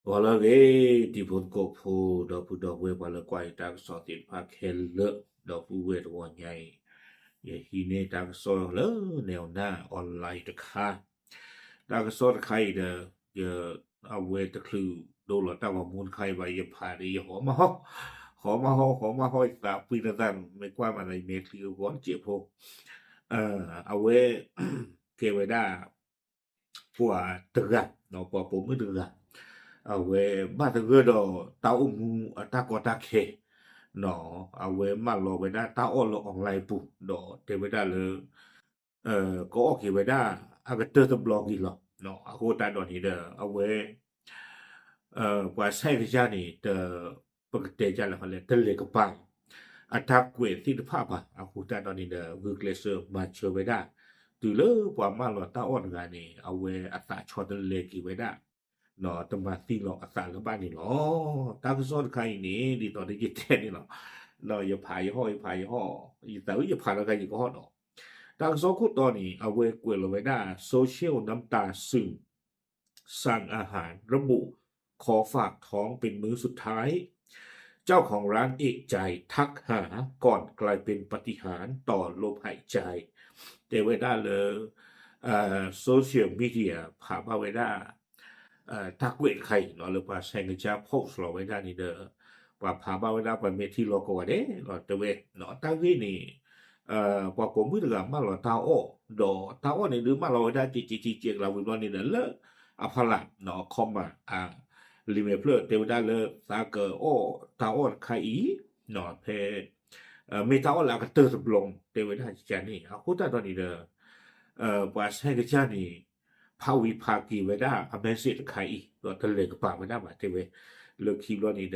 ဂီၤလၢအဂ့ၤ တံၤဖိသကိးဖိ ဒီပုၢ်ဒီဝဲၢ် ပှၤလၢကွၢ်ယတၢ်ကစီၣ်သ့ၣ်တဖၣ်ခဲလၢာ်, ဒီပုၢ်ဝဲၢ်တဂီၤညါအံၤ, ယဟံးန့ၢ်တၢ်ကစီၣ်လၢ နဲၣ်အီၤနၢ် online တခါ, တၢ်ကစီၣ်တခါအံၤဒီး ယ အဝဲတချုးဒိလီၤတၢ်ဂီၤမူတခါအံၤဘၣ် ယဖးဒီးယဟီမးဟီ, ဟီမးဟီ ဟီမးဟီ ယသးပှံၤနသး မ့ၢ်ကွၢ်မးဒီး ယမ့ၢ်ချံအဂီၢ်တစဲးဖိ, အဝဲ ကဲဝဲဒၣ် ပှၤတဂၤ, ပှၤပိာ်မုၣ်တဂၤ, အဝဲဘၣ်သဂၢၢ်ဒီးတၢ်အိၣ်မူအတၢ်ကီတၢ်ခဲ, အဝဲမၢလီၤဝဲဒၣ်တၢ်အီၣ်လၢ online ပူၤ ဒီးတဲဝဲဒၣ်လၢ ကအီၣ်က့ၤဝဲဒၣ်အကတၢၢ်တဘျီက့ၤလီၤ. အဃိသတးဒီးန့ၣ်ဒီး အဝဲ ပှၤဆဲးကစၢ်န့ၣ် တ ပကတဲဒ်လဲၣ်လဲၣ် တလဲၤကပၤ အတၢ်ကွဲးသ့ၣ်တဖၣ်ဘၣ်. အဃိသတးဒီးန့ၣ်ဒီး ဂုာ်ကျဲးစၢးမၤစၢၤဝဲဒၣ် တုၤလၢပှၤမၢလီၤတၢ်အီၣ်တဂၤန့ၣ် အဝဲအသးဆီတလဲက့ၤဝဲဒၣ် တမၤသံလီၤအသးလၢၤဘၣ်န့ၣ်လီၤ. တၢ်ကစီၣ်တခါအံၤန့ၣ် ဒ်သိးဒီးယတဲန့ၣ်လီၤ. ယဖးယဟီၣ် ယဖးယဟီၣ် ယသးဝံၣ်ယဖးလီၤဂၤယကဟီၣ်ဒီး တၢ်ကစီၣ်ခိၣ်တီန့ၣ် အဝဲကွဲးလီၤဝဲဒၣ် social น้ำตาซึม สั่งอาหารระบุขอฝากท้องเป็นมื้อสุดท้าย เจ้าของร้านเอะใจทักหา ก่อนกลายเป็นปาฏิหาริย์ต่อลมหายใจ တဲဝဲဒၣ်လၢ social media ဖးဘၣ်ဝဲဒၣ် တၢ်ကွဲးတခါအံၤ လၢပှၤဆဲးကစၢ် post လီၤဝဲဒၣ်န့ၣ်ဒီး ပှၤဖးဘၣ်ဝဲဒၣ် ပှၤမ့ၢ်ထံၣ်လီၤကိးဂၤဒဲးလီၤ တဲဝဲ တၢ်ဂ့ၢ်န့ၣ် ပှၤပိာ်မုၣ်တဂၤမၢလီၤတၢ်အီၣ် ဒီးတၢ်အီၣ်န့ၣ်ဒုးမၢလီၤဝဲဒၣ် ကကကကကလးဝံၤဘျီန့ၣ်ဒီး လၢအဖီလာ် comment လံာ်မဲာ်ဖျၢၣ်တဲဝဲဒၣ်လၢ သးကအီၣ်တၢ်အီၣ်တခါအံၤ ဖဲ မ့ၢ်တၢ်အီၣ်လၢအကတၢၢ်တဘျီ တဲဝဲဒၣ်ကကန့ၣ် အဃိသတးဒီးန့ၣ်ဒီး ပှၤဆဲးကစၢ်န့ၣ် ဖးဝံၤဖးက့ၤဝဲဒၣ်အ message တခါအံၤ ဒီးတလဲၤကပၤဝဲဒၣ်ဘၣ်တဲဝဲ လၢခံဘျီန့ၣ်ဒီး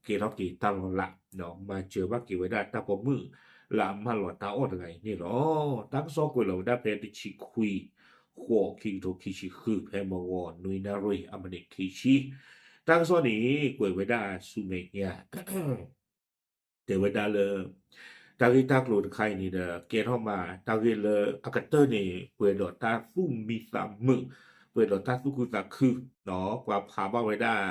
ကဲထီၣ်က့ၤတၢ်လီၤလး ဒီးမၤစၢၤဘၣ်က့ၤဝဲဒၣ်တၢ်ပိာ်မုၣ်လၢအမၢလီၤတၢ်အီၣ်တဂၤအံၤန့ၣ်လီၤ. တၢ်ကစီၣ်ကွဲးလီၤဝဲဒၣ်ဖဲတဆံခွံ ဃိး ခံကထိခံဆံဃု ဖဲမဂီၤနွံနၣ်ရံၣ်အမံးနံးခံဆံ တၢ်ကစီၣ်န့ၣ် ကွဲးဝဲဒၣ်ဆူမဲာ်ညါ တဲဝဲဒၣ်လၢ တၢ်ဂ့ၢ်တၢ်ကျိၤတခါအံၤန့ၣ်ဒီး ကဲထီၣ်မး တၢ်ဂ့ၢ်လၢအကတၢၢ်န့ၣ် ပှဲၤဒီးတၢ်သူၣ်မံသးမုာ် ပှဲၤဒီးတၢ်သူၣ်ခုသးခု ပှၤဖးဘၣ်ဝဲဒၣ်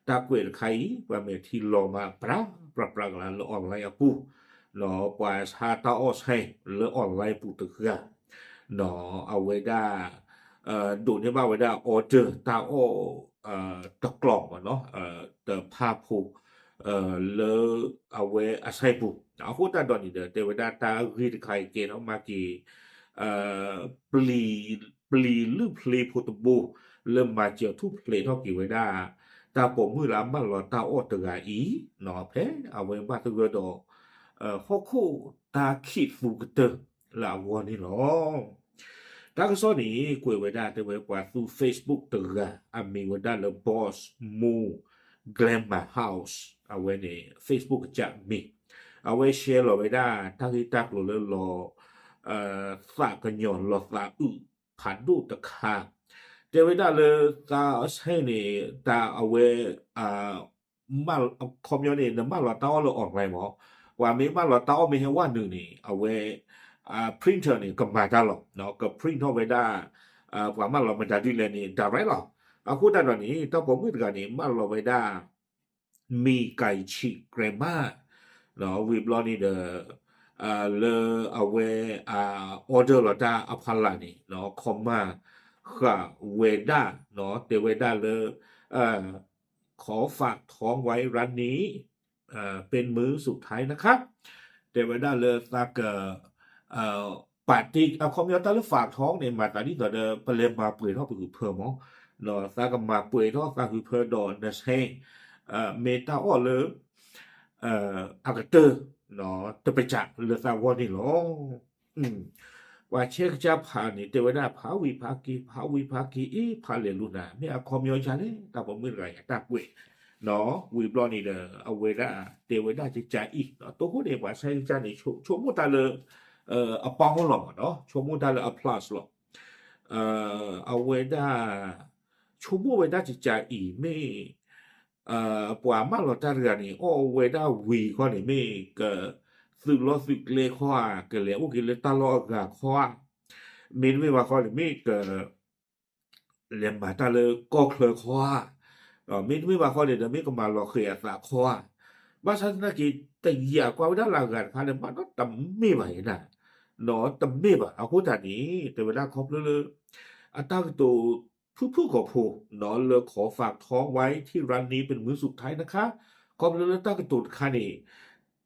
တၢ်ကွဲးတခါအံၤ ပှၤမဲာ်ထံလီၤမး ပြးပြးပြးကလါလၢ online အပူၤ ပှၤဆါတၢ်အီၣ်ဆဲးလၢ online ပူၤတဂၤ အဝဲဒၣ် ဒိးန့ၢ်ဘၣ်ဝဲဒၣ် order တၢ်အီၣ် တကျီၢ်မးနီၤ တဖၣ်ဖိ လၢအဝဲအဆဲးပူၤ အဃိသတးဒီးန့ၣ်ဒီး တဲဝဲဒၣ်တၢ်ဂ့ၢ်တခါအံၤကဲထီၣ်မးက့ၤ ပျံၤလုၢ်ဖျ့ဖိတဘိ လၢမၤစၢၤထူၣ်ဖျဲးထီၣ်က့ၤဝဲဒၣ် တၢ်ပိာ်မုၣ်လၢအမၢလီၤတၢ်အီၣ်တဂၤအံၤ ဖဲအဝဲဘၣ်သဂၢၢ်ဒီး ဟီၣ်ခိၣ်တၢ်ခံးသူကတၢၢ်လၢအဂီၢ်န့ၣ်လီၤ. တၢ်ကစီၣ်န့ၣ် ကွဲးဝဲဒၣ်တဲဝဲပှၤသူ Facebook တဂၤ အမံၤဝဲဒၣ်လၢ Boss Mo Glamour House အဝဲန့ၣ် Facebook ကစၢ်မံၤ အဝဲ share လီၤဝဲဒၣ် တၢ်ဂ့ၢ်တၢ်ကျိၤလၢလီၤ သးကညီၤလီၤသးအုးဖးဒိၣ်တခါ တဲဝဲဒၣ်လၢသးအဆဲးန့ၣ် တၢ်အဝဲ ခီပညီန့ၣ် နမၢလီၤတၢ်အီၣ်လၢ online မး ပှၤမ့ၢ်မၢလီၤတၢ်အီၣ်မ့ၢ်ဟဲဝဲနုာ်န့ၣ် အဝဲ printer န့ၣ် ကမၤတၢ်လီၤ က print ထီၣ်ဝဲဒၣ် ပှၤမၢလီၤမတၤဒ်လဲၣ်န့ၣ် direct လီၤ. အဃိသတးဒီးန့ၣ် တၢ်ပိာ်မုၣ်တဂၤန့ၣ် မၢလီၤဝဲဒၣ် မံၤကၤဆံး grammar ဝံၤဘျီန့ၣ်ဒီး လၢအဝဲ order လီၤတၢ်အဖီလာ်န့ၣ် comment ဃာ်ဝဲဒၣ် တဲဝဲဒၣ်လၢ ขอฝากท้องไว้ร้านนี้เป็นมื้อสุดท้ายนะคะ တဲဝဲဒၣ်လၢသးက ပာ်တ့ၢ် အခီပညီတၢ်လၢ ฝากท้อง န့ၣ် မၤသးဒ်သိးဒီး ပလဲၤမၤပှဲၤထီၣ်ပဟုးဖၢမး သးကမၤပှဲၤထီၣ်သးဟုးဖၢဒီးနဆဲး မ့ၢ်တၢ်အီၣ်လၢ အကတၢၢ် တပစးလၢသးဂီၢ်န့ၣ်လီၤ. ပှၤဆဲးကစၢ်ဖးန့ၣ် တဲဝဲဒၣ်ဖးဝံၤဖးက့ၤ ဖးဝံၤဖးက့ၤ အ့ ဖးလဲၤလိာ်နၤ မ့ၢ်အခီပညီဒ်လဲၣ် တၢ်ပိာ်မုၣ်တဂၤအံၤအတၢ်ကွဲး ဝံၤဘျီန့ၣ်ဒီး အဝဲဒၣ်တဲဝဲဒၣ်ကကးအံၤ တိခိၣ်န့ၣ် ပှၤဆဲးကစၢ်န့ၣ် ဆိကမိၣ်တၢ်လၢ အပီၢ်လီၤမးနီၤ ဆိကမိၣ်တၢ်လၢအ plus လီၤ. အဝဲဒၣ် ဆိကမိၣ်ဝဲဒၣ်ကကးအံၤ မ့ၢ် ပှၤမၢလီၤတၢ်တဂၤန့ၣ် အီၣ်ဝဲဒၣ်ဝံၤခီန့ၣ် မ့ၢ်ကသုးလီၢ်သုးကျဲခီဧါ ကလဲၤအိၣ်က့ၤလၢတၢ်လီၢ်အဂၤခီဧါ မ့တမ့ၢ်ဘၣ်ခီန့ၣ် မ့ၢ်က လဲၤမၤတၢ်လၢကီၢ်ချၢခီဧါ မ့တမ့ၢ်ဘၣ်ဃီန့ၣ်ဒီး မ့ၢ်ကမၤလီၤဃဲၤအသးခီဧါ. ဘၣ်ဆၣ်သနာ်က့ တယာ်ကွၢ်ဝဲဒၣ်လၢအဂၤတခါန့ၣ် မ့ၢ်နီတမ့ၢ်ဘၣ်ယဲနၤ, နီတမ့ၢ်ဘၣ်. အဃိသတးန့ၣ် တဲဝဲဒၣ်ခီဖျိလၢ အတၢ်ကတိၤဖုၣ်ဖုၣ်ကိာ်ဖိ နီၢ်လၢ ขอฝากท้องไว้ที่ร้านนี้เป็นมื้อสุดท้ายนะคะ ခီဖျိလၢတၢ်ကတိၤတခါန့ၣ်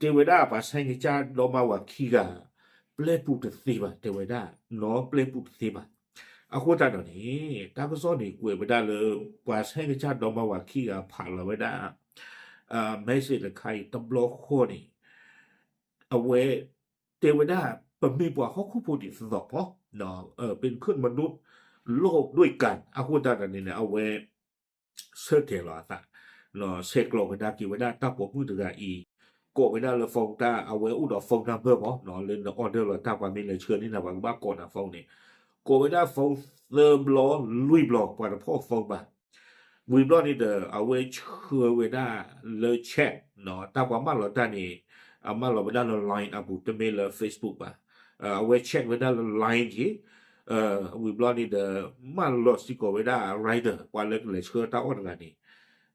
တဲဝဲဒၣ်ပှၤဆဲးကစၢ်ဒီမါဝၤခံဂၤ ပျဲပူၤတသ့ဘၣ် တဲဝဲဒၣ်, နီၢ်ပျဲပူၤတသ့ဘၣ်. အဃိသတးဒီးန့ၣ် တၢ်ကစီၣ်န့ၣ်ကွဲးဝဲဒၣ်လၢ ပှၤဆဲးကစၢ်ဒီမါဝၤခံဂၤဖးလီၤဝဲဒၣ် message တခါအံၤတဘျီဃီန့ၣ် အဝဲ တဲဝဲဒၣ် ပမ့ၢ်ပှၤဟီၣ်ခိၣ်ဖိဒ်သိးသိး เป็นเพื่อนมนุษย์โลกด้วยกัน အဃိသတးဒီးန့ၣ် အဝဲ ဆၢတဲာ်လီၤအသး ဆဲးကျိးကဒါက့ၤဝဲဒၣ်တၢ်ပိာ်မုၣ်တဂၤအံၤ ကိးဝဲဒၣ်လၢ phone တၢ် အဝဲအိၣ်ဒီး phone number မး လၢန order လီၤတၢ် ပှၤမ့ၢ်လဲၤဆှၢန့ၢ်နၤ ပှၤကဘၣ်ကိးနၤ phone န့ၣ် ကိးဝဲဒၣ် phone သၢဘျီလွံၢ်ဘျီ ပှၤတဖီၣ် phone ဘၣ်. ဝံၤဘျီန့ၣ်ဒီး အဝဲဆှၢဝဲဒၣ်လၢ chat တၢ်ပှၤမၢလီၤတၢ်န့ၣ် အမၢလီၤဝဲဒၣ်လၢ Line အပူၤ တမ့ၢ်လၢ Facebook ဘၣ်. အဝဲ chat ဝဲဒၣ်လၢ Line က့ၤ ဝံၤဘျီန့ၣ်ဒီး မၢလီၤစ့ၢ်ကီးဝဲဒၣ် rider ပှၤလၢကလဲၤဆှၢတၢ်အီၣ်တဂၤန့ၣ်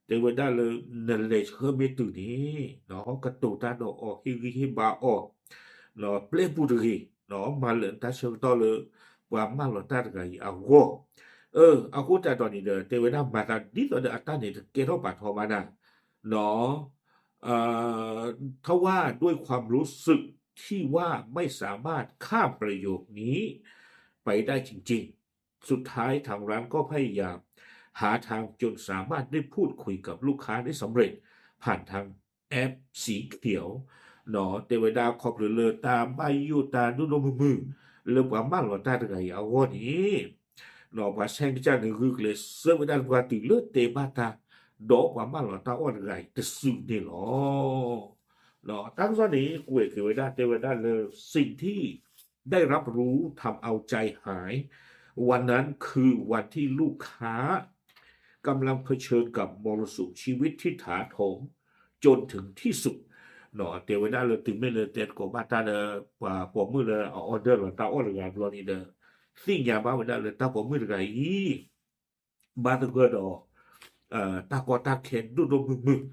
တဲဝဲဒၣ်လၢ နလဲၤဆှၢမ့ၢ်တုၤန့ၣ် ကတိၤတၢ်ဒီးအီၤ ဟ့ၣ်ဂံၢ်ဟ့ၣ်ဘါအီၤ ပျဲပူၤတဂ့ၤ, မၤလၢာ်နတၢ်ဆၢကတီၢ်လၢ ပှၤမၢလီၤတၢ်တဂၤအံၤအဂီၢ်. အဃိသတးဒီးန့ၣ်ဒီး တဲဝဲဒၣ်မၤသးဒ်သိးဒီးအတၢ်န့ၣ် တကဲထီၣ်ပာ်ထီၣ်ဘၣ်နၤ ทว่าด้วยความรู้สึกที่ว่าไม่สามารถข้ามประโยคนี้ไปได้จริงๆ สุดท้ายทางร้านก็พยายามหาทางจนสามารถได้พูดคุยกับลูกค้าได้สำเร็จผ่านทางแอปสีเขียว တဲဝဲဒၣ်ခီဖျိလၢတၢ်ဘၣ်ယိၣ်တၢ်ဒိၣ်ဒိၣ်မုၢ်မုၢ် လၢပှၤမၢလီၤတၢ်တဂၤအံၤအဂီၢ်န့ၣ် ပှၤဆဲးကစၢ်န့ၣ်ဂုာ်ကျဲးစၢးဝဲဒၣ်လၢပှၤတုၤလၢ တဲဘၣ်တၢ် ဒီးပှၤမၢလီၤတၢ်အီၣ်တဂၤအံၤတစုန့ၣ်လီၤ. တၢ်ကစီၣ်န့ၣ် ကွဲးက့ၤဝဲဒၣ် တဲဝဲဒၣ်လၢ สิ่งที่ได้รับรู้ทำเอาใจหาย วันนั้นคือวันที่ลูกค้ากำลังเผชิญกับมรสุมชีวิตที่ถาโถมจนถึงที่สุด တဲဝဲဒၣ်လၢတုၤမ့ၢ်လၢတဲသကိးဘၣ်တၢ်လၢ ပှၤပိာ်မုၣ်လၢအ order လီၤတၢ်အီၣ်တဂၤဘျီန့ၣ်ဒီး သ့ၣ်ညါဘၣ်ဝဲဒၣ်လၢတၢ်ပိာ်မုၣ်တဂၤအံၤ ဘၣ်သဂၢၢ်ဒီး တၢ်ကီတၢ်ခဲဒိၣ်ဒိၣ်မုၢ်မုၢ်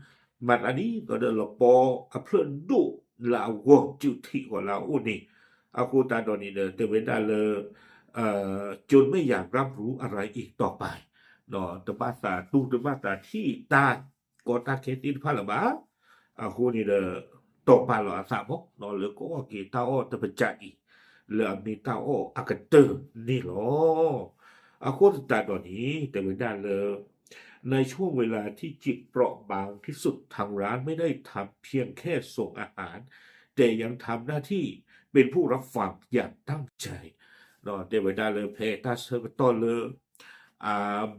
မၤသးဒ်သိးဒီးလပီအဖျၢၣ်ဒိၣ်လၢအဂီၢ် စုးထံးဃီၤလၢအအိၣ်န့ၣ် အဃိသတးဒီးန့ၣ်ဒီး တဲဝဲဒၣ်လၢ จนไม่อยากรับรู้อะไรอีกต่อไป တဘၣ်သးတူၢ်တဘၣ်သးထံၣ်တၢ်ကီတၢ်ခဲသ့ၣ်တဖၣ်လၢၤဘၣ်. အဃိန့ၣ်ဒီး တီၢ်ပာ်လီၤအသးမး လၢကအီၣ်က့ၤတၢ်အီၣ်တပစၢအံၤ လၢအမ့ၢ်တၢ်အီၣ်အကတၢၢ်န့ၣ်လီၤ. အဃိသတးဒီးန့ၣ် တဲဝဲဒၣ်လၢ ในช่วงเวลาที่จิตเปราะบางที่สุด ทางร้านไม่ได้ทำเพียงแค่ส่งอาหาร แต่ยังทำหน้าที่เป็นผู้รับฟังอย่างตั้งใจ တဲဝဲဒၣ်လၢဖဲတၢ်ဆၢကတီၢ်လၢ အ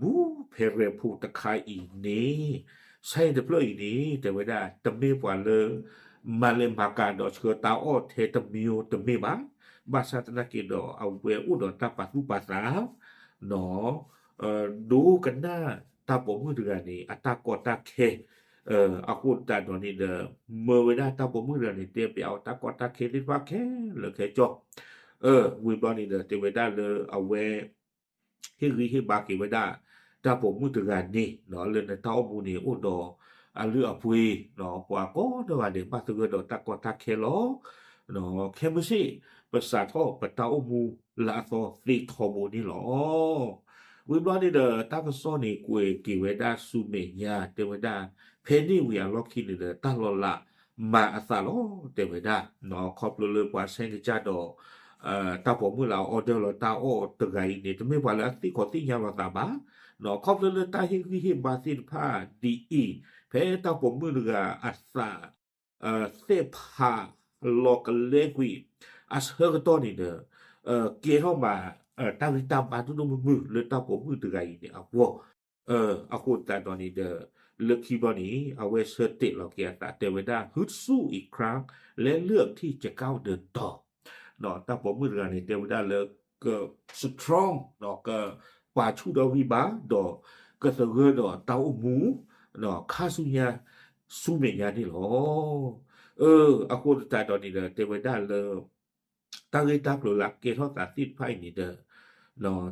ဘူးဖဲရဲၣ်ဖိတခါအံၤန့ၣ် ဆဲးတဖျၢၣ်အံၤန့ၣ် တဲဝဲဒၣ် တမ့ၢ်ပှၤလၢ မၤလဲၤမၤကၤဒီးဆှၢတၢ်အီၣ်ထဲတမံၤတမ့ၢ်ဘၣ်. ဘၣ်ဆၣ်သနာ်က့ဒီး အဝဲအိၣ်ဒီးတၢ်ပာ်သူၣ်ပာ်သး ဒိကနၣ်တၢ်ပိာ်မုၣ်တဂၤန့ၣ် အတၢ်ကီတၢ်ခဲ အဃိသတးဒီးန့ၣ်ဒီး မၢဝဲဒၣ်တၢ်ပိာ်မုၣ်တဂၤန့ၣ် တဲပျးအီၤတၢ်ကီတၢ်ခဲသ့ၣ်တဖၣ်ခဲလၢာ်ခဲဆ့ ဝံၤဘျီန့ၣ်ဒီး တဲဝဲဒၣ်လၢအဝဲ ဟ့ၣ်ဂံၢ်ဟ့ၣ်ဘါက့ၤဝဲဒၣ် တၢ်ပိာ်မုၣ်တဂၤန့ၣ် လၢနတၢ်အိၣ်မူန့ၣ် အိၣ်ဒီးအလုၢ်အပှ့ၤ ပှၤကိးနီၢ်ဂၤဒဲး ဘၣ်သဂၢၢ်ဒီးတၢ်ကီတၢ်ခဲလီၤ. ခဲမုၢ်ဆ့ၣ် ပစးထီၣ်ပတၢ်အိၣ်မူလၢအသီသ့ထီဘိန့ၣ်လီၤ. ဝံၤဘျီန့ၣ်ဒီး တၢ်ကစီၣ်န့ၣ် ကွဲးက့ၤဝဲဒၣ်ဆူမဲာ်ညါ တဲဝဲဒၣ် ဖဲန့ၣ်ဝံၤအလီၢ်ခံန့ၣ်ဒီး တၢ်လီၤလးမၤအသးလီၤ တဲဝဲဒၣ် ခီဖျိလၢပှၤဆဲးကစၢ်ဒီး တၢ်ပိာ်မုၣ်လၢအ order လီၤတၢ်အီၣ်တဂၤအံၤန့ၣ် တမ့ၢ်ပှၤလၢအသ့ၣ်ခီၣ်သ့ၣ်ညါလီၤသးဘၣ်. ခီဖျိလၢတၢ်ဟ့ၣ်ဂံၢ်ဟ့ၣ်ဘါသ့ၣ်တဖၣ်ဒ်အံၤ ဖဲတၢ်ပိာ်မုၣ်တဂၤအသး သ့ၣ်ဖးလီၤကလဲကွံာ် အဆၢကတီၢ်န့ၣ်ဒီး ကဲထီၣ်မး တၢ်ဂံၢ်တၢ်ဘါဒိၣ်ဒိၣ်မုၢ်မုၢ်လၢတၢ်ပိာ်မုၣ်တဂၤအံၤန့ၣ်အဂီၢ် အဃိသတးဒီးန့ၣ်ဒီး လၢခံဘျီန့ၣ် အဝဲဆၢတဲာ်လီၤက့ၤအသးတဲဝဲဒၣ် ฮึดสู้อีกครั้ง และเลือกที่จะก้าวเดินต่อ တၢ်ပိာ်မုၣ်တဂၤန့ၣ် တဲဝဲဒၣ်လၢ က strong ကပာ်ဆူၣ်ဒီးဂံၢ်ဘါ ဒီးကသဂၢၢ်ဒီးတၢ်အိၣ်မူ ခါဆူညါ ဆူမဲာ်ညါန့ၣ်လီၤ. အဃိသတးဒီးန့ၣ်ဒီး တဲဝဲဒၣ်လၢ တၢ်ဂ့ၢ်တၢ်ကျိၤလၢအကဲထီၣ်သးသ့ၣ်တဖၣ်အံၤန့ၣ်ဒီး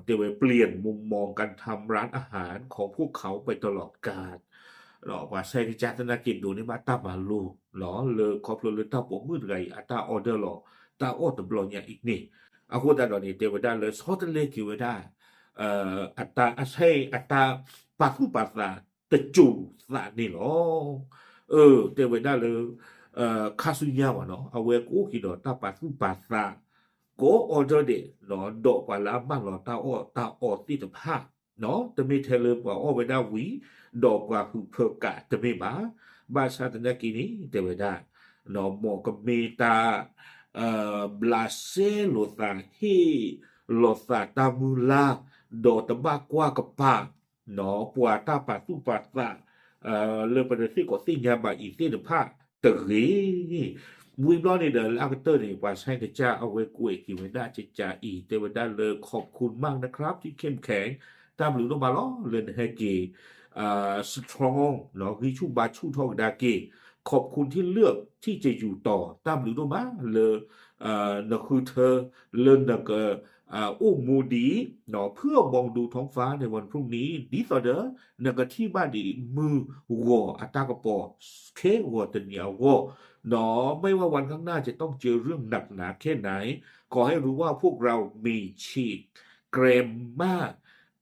တဲဝဲ เปลี่ยนมุมมองการทำร้านอาหารของพวกเขาไปตลอดกาล ပှၤဆဲးကစၢ်သနာ်က့ဒိးန့ၢ်ဘၣ်တၢ်မၤလိ လၢခီဖျိလၢတၢ်ပိာ်မုၣ်တဂၤအံၤ အတၢ် order လီၤ တၢ်အီၣ်တဘျီညါအံၤန့ၣ်, အဃိသတးဒီးန့ၣ် တဲဝဲဒၣ်လၢဆီတလဲက့ၤဝဲဒၣ် အတၢ်အဆဲးအတၢ်ပာ်သူၣ်ပာ်သး တစိၤသးန့ၣ်လီၤ. အၢ တဲဝဲဒၣ်လၢ ခါဆူညါဘၣ်နီၤ အဝဲကအိၣ်က့ၤဒီးတၢ်ပာ်သူၣ်ပာ်သး ကအိၣ် order ဒဲး ဒီးပှၤလၢအမၢလီၤတၢ်အီၣ်တၢ်အီသ့ၣ်တဖၣ် တမ့ၢ်ထဲလၢပှၤအီၣ်ဝဲဒၣ်ဝံၤ ဒီးပှၤဟုးဖၢကးတမ့ၢ်ဘၣ်. ဘၣ်ဆၣ်သနာ်က့န့ၣ် တဲဝဲဒၣ် မ်ကမ့ၢ်တၢ် ဘျးစဲလိာ်သး ဟ့ၣ်လိာ်သးတၢ်မုၢ်လၢ် ဒီးတဘၣ်ကွၢ်ကပၤ ပှၤတၢ်ပာ်သူၣ်ပာ်သး လၢပတသ့ၣ်ကီးသ့ၣ်ညါဘၣ်အံၤသ့ၣ်တဖၣ်တဂ့ၤ. ဝံၤဘျီန့ၣ်ဒီးလၢအကတၢၢ်န့ၣ် ပှၤဆဲးကစၢ်အဝဲကွဲးက့ၤဝဲဒၣ်ကကးအံၤ တဲဝဲဒၣ်လၢ ขอบคุณมากนะครับที่เข้มแข็ง တၢ်ဘျုးဒိၣ်မးလီၤ လၢနဟဲက့ၤ strong ဂံၢ်ဆူၣ်ဘါဆူၣ်ထီၣ်ကဒါက့ၤ ขอบคุณที่เลือกที่จะอยู่ต่อ တၢ်ဘျုးဒိၣ်မးလၢ နဃုထၢ လၢနက အိၣ်မူဒံး เพื่อมองดูท้องฟ้าในวันพรุ่งนี้ ဒ်သိးဒီး နကထံၣ်ဘၣ်ဒံးမုၢ်ဂီၤအတၢ်ကပီၤ ခဲဂီၤတနံၤအဂီၢ် ไม่ว่าวันข้างหน้าจะต้องเจอเรื่องหนักหนาแค่ไหน ขอให้รู้ว่าพวกเรามีฉีกแกรมมา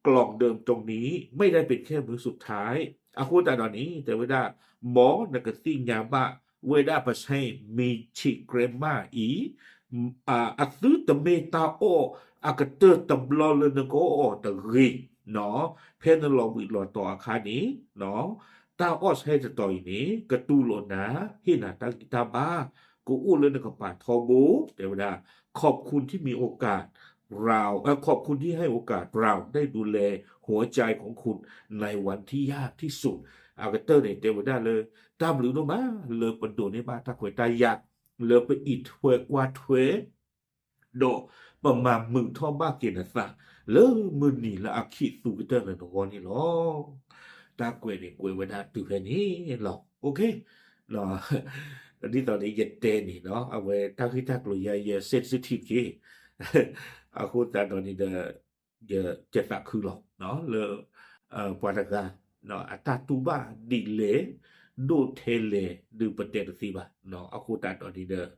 กล่องเดิมตรงนี้ไม่ได้เป็นแค่มื้อสุดท้าย အဃိသတးဒီးန့ၣ် တဲဝဲဒၣ် မ်နကသ့ၣ်ညါဘၣ်ဝဲဒၣ်ပဆဲး မ့ၢ်ဆံး grandma အံၤ အသုတမ့ၢ်တၢ်အီၣ်အကတၢၢ်တဘျီလၢနကအီၣ်အီၤတဂ့ၤ, ဖဲနလီၤဘှံးလီၤတီၤအခါန့ၣ် တၢ်အီၣ်ဆဲးတတီၤအံၤန့ၣ် ကတူၢ်လိာ်နၤ, ဟ့ၣ်နၤတၢ်ဂံၢ်တၢ်ဘါ, ကအိၣ်လၢနကပၤထီဘိ, တဲဝဲဒၣ် ขอบคุณที่มีโอกาส เรา เอ่อ ขอบคุณที่ให้โอกาสเราได้ดูแลหัวใจของคุณในวันที่ยากที่สุด အကတၢၢ်န့ၣ် တဲဝဲဒၣ်လၢ တၢ်ဘျုးဒိၣ်မး လၢပဒိးန့ၢ်ဘၣ်တၢ်ခွဲးတၢ်ယာ် လၢပအံးထွဲကွၢ်ထွဲ ဒီးပမၤမုာ်ထီၣ်ဘၣ်က့ၤနသး လၢမုၢ်နံၤလၢအခံးသူကတၢၢ်လၢနဂီၢ်န့ၣ်လီၤ. တၢ်ကွဲးန့ၣ်ကွဲးဝဲဒၣ်တုၤဖဲန့ၣ်လီၤ. ဒ်သိးလၢယတဲန့ၣ် အဝဲတၢ်ဂ့ၢ်တၢ်ကျိၤယဲ ယ sensitive က့ၤ အဃိသတးဒီးန့ၣ်ဒီး ယသးခုလီၤ လၢ ပှၤတဂၤ အတၢ်တူၢ်ဘၣ်ဒ်လဲၣ် ဒိၣ်ထဲလဲၣ် ဒုးပတဲတသ့ဘၣ်. အဃိသတးဒီးန့ၣ်ဒီး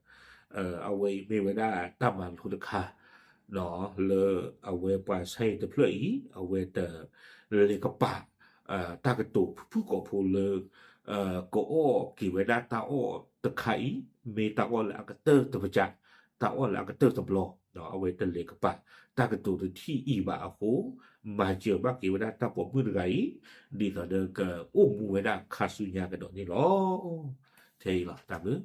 အဝဲအံၤမ့ၢ်ဝဲဒၣ်တၢ်မၤလိတခါ လၢအဝဲပှၤဆါဟံၣ်တဖျၢၣ်အံၤ အဝဲတလဲၤကပာ် တၢ်ကတိၤဖုၣ်ကိာ်ဖိလၢ ကအီၣ်က့ၤဝဲဒၣ်တၢ်အီၣ်တခါအံၤ မ့ၢ်တၢ်အီၣ်လၢအကတၢၢ်တပစး တၢ်အီၣ်လၢအကတၢၢ်တဘျီ အဝဲတလဲၤကပာ် တၢ်ကတိၤတထံၣ်အံၤဘၣ်အဃိ မၤစၢၤဘၣ်က့ၤဝဲဒၣ်တၢ်ပိာ်မုၣ်တဂၤအံၤ ဒ်သိးဒီးကအိၣ်မူဝဲဒၣ်ခါဆူညါကဒီးန့ၣ်လီၤ. ထဲအံၤလီၤ တၢ်ဘျုး